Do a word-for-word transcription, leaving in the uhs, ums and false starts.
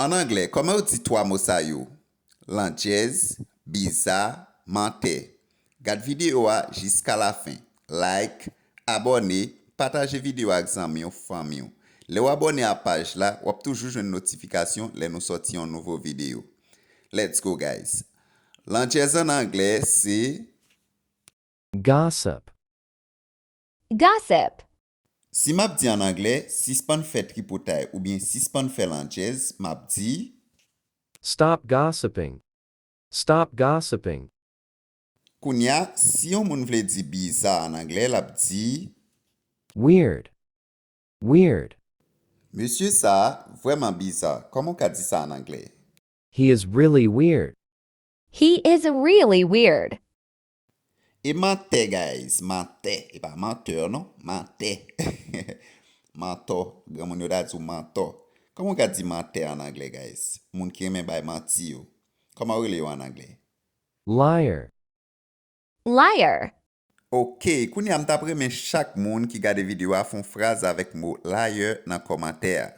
An anglè, kòman yo di twa mo sa yo? Landjèz, biza, mantè. Gad videyo a jiska lafen. Like, abòne, pataje videyo a ak zanmi w, fanmi w. Lè w abòne a paj la, w ap toujou jwenn notifikasyon lè nou sòti yon nouvo videyo. Let's go, guys! Landjèz an anglè se Gossip. Gossip. Si m ap di an anglè, sispann fè tripotay oubyen sispann fè landjèz, m ap di, Stop gossiping. Stop gossiping. Kounye a, si yon moun vle di biza an anglè, l ap di, Weird. Weird. Mesye sa a vrèman biza. Kòman w ka di sa an anglè? He is really weird. He is really weird. E mantè, guys, mantè. E pa mantè, non, mantè. Mantò. Granmoun yo ta di w mantò. Kòman w ka di mantè an anglè, guys? Moun ki renmen bay manti yo. Kòman w rele yo an anglè? Liar. Liar. Ok, kounye a m t ap renmen chak moun ki gade videyo a fè yon fraz avèk mo liar nan kòmantè a.